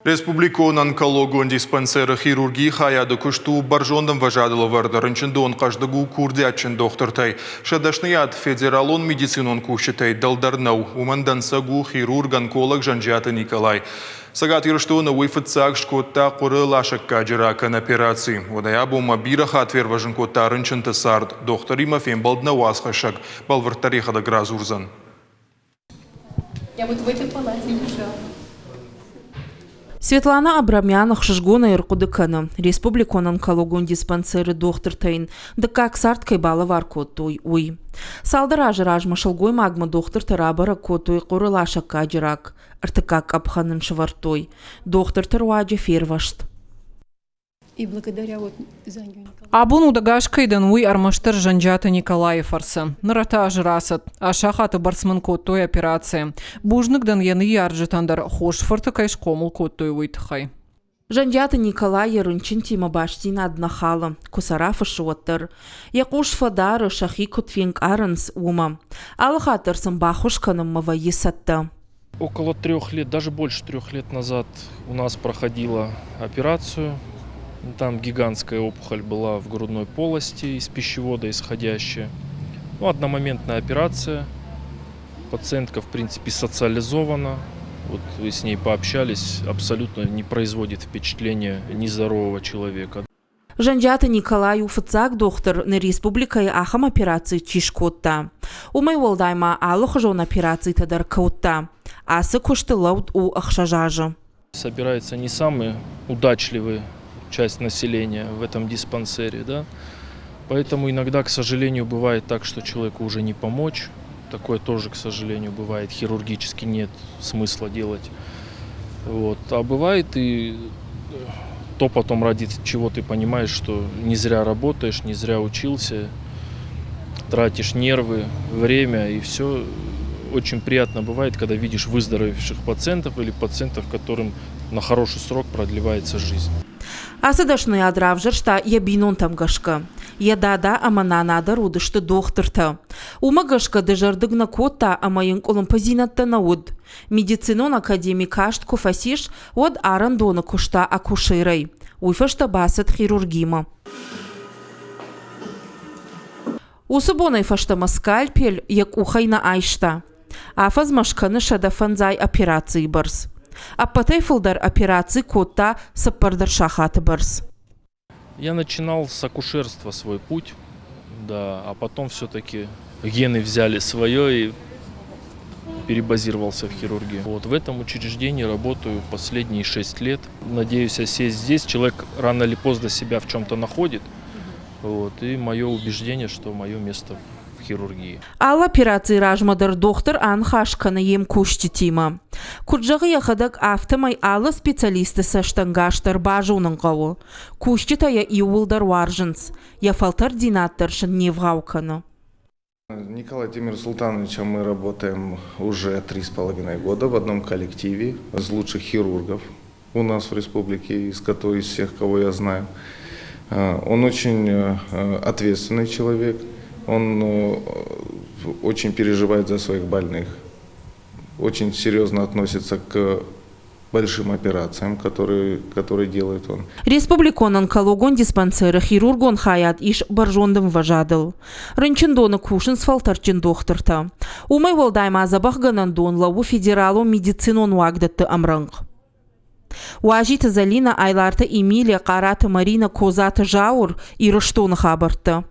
Республикон онкологон диспансеры хирургийы хайады куыст у бӕрзонд ӕмвӕзадыл ӕвӕрд. Рынчындон хъӕздыг у курдиатджын дохтыртӕй. Сӕ дӕсныйад федералон медицинон кусджытӕй дӕлдӕр нӕу. Уымӕн дӕнцӕг у хирург-онколог Зӕнджиаты Николай. Цӕгат Ирыстоны уый фыццаг скодта хъуыры ласӕггаджы ракӕн операци. Уӕдӕй абонмӕ бирӕ хатт фервӕзын кодта рынчынты цард. Дохтыримӕ фембӕлд нӕ уацхӕссӕг. Бӕлвырддӕр йӕхӕдӕг радзурдзӕн. Я вот в этой палате лежала. Светлана Абрамян ӕхсызгонӕй ӕрхъуыды кӕны, республикон онкологон диспансеры дохтыртӕ йын дыккаг цард кӕй балӕвар кодтой, уый. Цалдӕр азы размӕ сылгоймагмӕ дохтыртӕ рабӕрӕг кодтой хъуыры ласӕггаджы рак, ӕртыккаг къӕпхӕн ын сӕвӕрдтой. Дохтырты руаджы фервӕзт. Абон удӕгас кӕй дӕн, уый ӕрмӕстдӕр Зӕнджиаты Николайы фӕрцы. Ныр ӕртӕ азы рацыд. А сахаты бӕрц мын кодтой операци. Бузныг дӕн йӕ ныййарджытӕн дӕр, хорз фырты кӕй схъомыл кодтой, уый тыххӕй. Зӕнджиаты Николай йӕ рынчынтимӕ бастдзинад нӕ халы, куы сӕ рафыссы, уӕддӕр. Йӕ хъус фӕдары, сӕхи куыд фенкъарынц, уымӕ. Алы хатт дӕр сын баххуыс кӕнынмӕ вӕййы цӕттӕ. Около 3 лет, даже больше 3 лет назад у нас проходила операцию. Там гигантская опухоль была в грудной полости, из пищевода исходящая. Ну, одномоментная операция. Пациентка, в принципе, социализована. Вот вы с ней пообщались, абсолютно не производит впечатления нездорового человека. Зӕнджиаты Николай у фыццаг дохтыр, нӕ республикӕйы ахӕм операци чи скодта. Уымӕй уӕлдай ма алыхуызон операцитӕ дӕр кодта. Ацы куысты лӕуд у 6 азы. Собирается не самая удачливая часть населения в этом диспансере, да? Поэтому иногда, к сожалению, бывает так, что человеку уже не помочь. Такое тоже, к сожалению, бывает. Хирургически нет смысла делать. Вот. А бывает и то потом, ради чего ты понимаешь, что не зря работаешь, не зря учился, тратишь нервы, время и все. Очень приятно бывает, когда видишь выздоровевших пациентов или пациентов, которым на хороший срок продлевается жизнь. Ацы дӕсныйад равзӕрста йӕ бинонтӕм гӕсгӕ. Йӕ дада ӕмӕ нана дӕр уыдысты дохтыртӕ. Уымӕ гӕсгӕ дызӕрдыг нӕ кодта ӕмӕ йын къуылымпыдзинӕдтӕ нӕ уыд. Медицинон академи каст куы фӕцис, уӕд арӕндоны куыста акушерӕй. Уый фӕстӕ бацыд хирургимӕ. Уыцы бонӕй фӕстӕмӕ скальпель йӕ къухӕй нӕ айста. Афӕдзмӕ скӕны 105 операцийы бӕрц. Ӕппӕтӕй фылдӕр операци кодта цыппӕрдӕр сахаты бӕрц. Я начинал с акушерства свой путь, да, а потом все-таки гены взяли свое и перебазировался в хирургию. Вот в этом учреждении работаю последние 6 лет. Надеюсь осесть здесь. Человек рано или поздно себя в чем-то находит. Вот, и мое убеждение, что мое место в хирургии. Алы операцийы размӕ дӕр дохтыр аныхас кӕны йе мкусджытимӕ. Куыд зӕгъы йӕхӕдӕг, афтӕмӕй алы специалисты цӕстӕнгас дӕр базонын хъӕуы. Кусджытӕ йӕ иууылдӕр уарзынц, йӕ фӕлтӕрддзинад дӕр сын не вгъау кӕны. Николай Тимирсултановичем мы работаем уже 3,5 года в одном коллективе. Из лучших хирургов у нас в республике, из которых, из всех, кого я знаю. Он очень ответственный человек, он очень переживает за своих больных, очень серьезно относится к большим операциям, которые делает он. Республикон онкологон диспансеры хирургон хайад ис бӕрзонд ӕмвӕзадыл. Рынчындоны кусынц фӕлтӕрдджын дохтыртӕ. Уымӕй уӕлдай ма дзӕбӕхгӕнӕндон лӕууы федералон медицинон уагдӕтты ӕмрӕнхъ. Уазиты Зӕлинӕ, Айларты Эмилия, Хъараты Марина, Козаты Зауыр, Ирыстоны хабӕрттӕ.